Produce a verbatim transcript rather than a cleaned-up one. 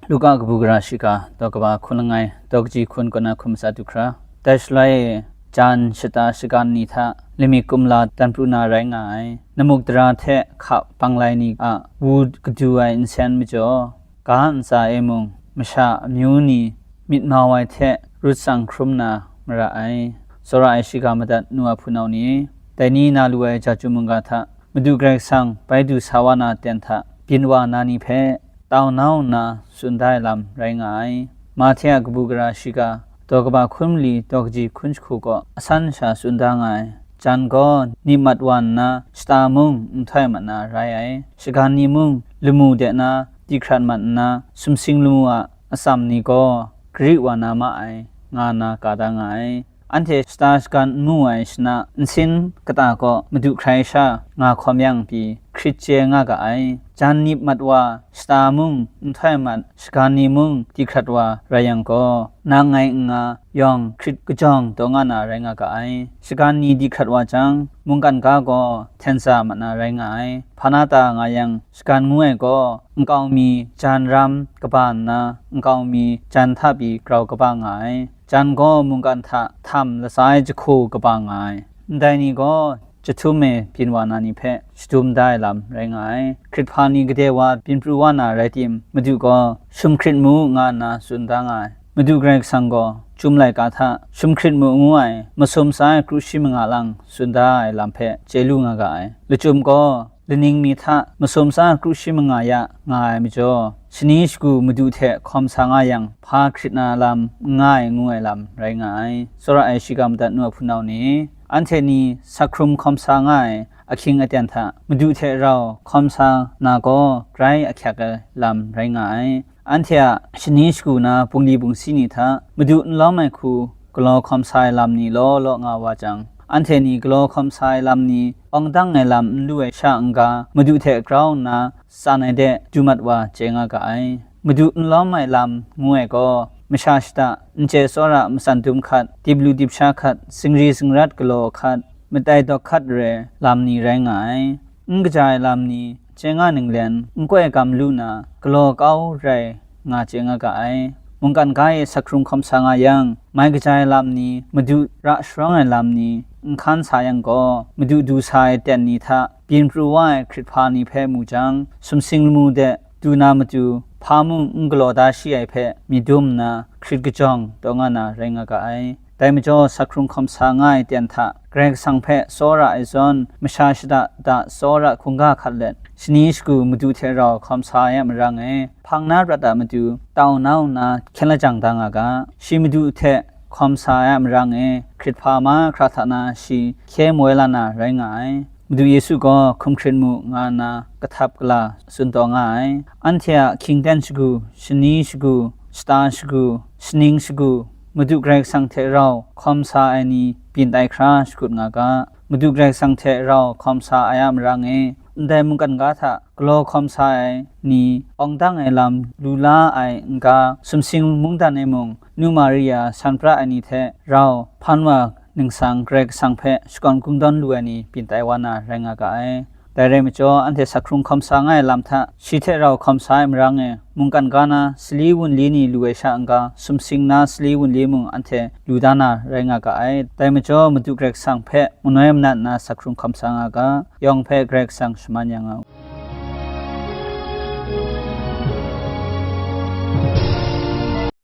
Luka kabu gara shiga, daw kaba hkun langai, daw kaji hkun kaw na hkun matsat du hkra. Dai shaloi e, jan shata shagan ni hta lamik kumla dan pru na rai nga ai. Namuk dara hte hka panglai ni a wu kadu ai nsen majaw, ga ntsa e mung masha amyu ni myit mau ai hte rut tsang hkrum na mara ai. Tsawra ai shiga madat nu a hpunau ni, dai ni na lu ai ja chyu mungga hta Madu Karai Kasang bai du sa wa na ten hta byin wa na ni hpe tau nau nna tsun da ai lam rai nga ai. Mahte a kabu gara shiga, daw kaba hkun mali daw kaji hkun jahku kaw asan sha tsun da nga ai. Jan gaw nip mat wa nna, shata mung nhtoi mat na rai ai. Shagan ni mung lamu de na di hkrat mat nna, sumsing lamu a atsam ni gaw gari wa na ma ai, nga nna ka da nga ai. Anhte shata shagan n mu ai shana nsin kata kaw Madu hkrai sha nga hkawm yang pyi hkrit chye nga ga ai. Jan nip mat wa, shata mung nhtoi mat, shagan ni mung di hkrat wa rai yang gaw, nang ngai n nga yawng hkrit kajawng taw nga na rai nga ga ai. Shagan ni di hkrat wa jang, mungkan ga gaw hten tsa mat na rai nga ai. Hpa na ta nga yang, shagan ngu ai gaw, nkau mi jan ram kaba nna, nkau mi jan hta pyi grau kaba nga ai. Jan gaw mungkan hta htam latsa ai jahku kaba nga ai. Ndai ni gaw jahtum e byin wa na ni hpe shadum da ai lam rai nga ai. Hkrit hpa ni gade wa byin pru wa na rai tim, Madu gaw shum hkrit mu nga nna tsun da nga ai. Madu Karai Kasang gaw Chyum laika hta shum hkrit mu ngu ai masum sa ai kru shi manga lang tsun da ai lam hpe chye lu nga ga ai. Lachyum gaw laning mi hta masum sa kru shi manga ya nga ai majaw, shani shagu Madu hte hkawm sa nga yang, hpa hkrit na lam n nga ai ngu ai lam rai nga ai. Tsawra ai shiga madat nu a hpunau ni, anhte ni sak hkrum hkawm sa nga ai ahkying aten hta Madu hte rau hkawm sa na gaw grai ahkyak ai lam rai nga ai. Anhte a shani shagu na bungli bungsi ni hta Madu n lawm ai hku galaw hkawm sa ai lam ni law law nga wa jang, anhte ni galaw hkawm sa ai lam ni awng dang ai lam n lu ai sha n-ga, Madu hte grau nna tsan ai de du mat wa chye nga ga ai. Madu n lawm ai lam ngu ai gaw, masha shata, n chye tsawra matsan dum hkat, dip lu dip sha hkat, zingri zingrat galaw hkat, matai dawk hkat re lam ni rai nga ai. N kaja ai lam ni, chye nga ninglen, n koi gam lu na, galaw kau rai nga chye nga ga ai. Mungkan ga e sak hkrung hkawm sa nga yang, mai kaja ai lam ni, Madu ra sharawng ai lam ni, n hkan sa yang gaw, Madu du sa ai ten ni hta byin pru wa ai hkrit hpa ni hpe mu jang, sumsing lamu de du na matu, hpa mung n galaw da shi ai hpe myit dum nna, hkrit kajawng taw nga na rai nga ga ai. Dai majaw, sak hkrung hkawm sa nga ai ten hta Karai Kasang hpe tsawra ai zawn, masha shada da tsawra hkungga hkat let, shani shagu Madu hte rau hkawm sa ai a marang e, hpang na prat a matu tau nau nna hkyen lajang da nga ga. Shi Madu hte hkawm sa ai a marang e, hkrit hpa mahkra hta na shi hkye moi la na rai nga ai. Madu Yesu gaw hkum hkrit mu nga nna kahtap kala tsun taw nga ai. Anhte a hkying ten shagu, shani shagu, shata shagu, shaning shagu, Madu Karai Kasang hte rau hkawm sa ai ni byin tai hkra shakut nga ga. Madu Karai Kasang hte rau hkawm sa ai a marang e, ndai mungkan ga hta galaw hkawm sa ai ni, awng dang ai lam lu la ai n-ga, sumsing mungdan e mung, Nu Maria san pra ai ni hte rau hpan wa ningsang Karai Kasang hpe shakawn kungdawn lu ai ni byin tai wa na rai nga ga ai. Dai rai majaw, anhte sak hkrung hkawm sa nga ai lam hta, shi hte rau hkawm sa ai marang e, mungkan ga na sali wunli ni lu ai sha n-ga, sumsing na sali wunli mung anhte lu da na rai nga ga ai. Dai majaw, Madu Karai Kasang hpe manoi manat nna sak hkrung hkawm sa nga ga, yawng hpe Karai Kasang shaman ya nga u.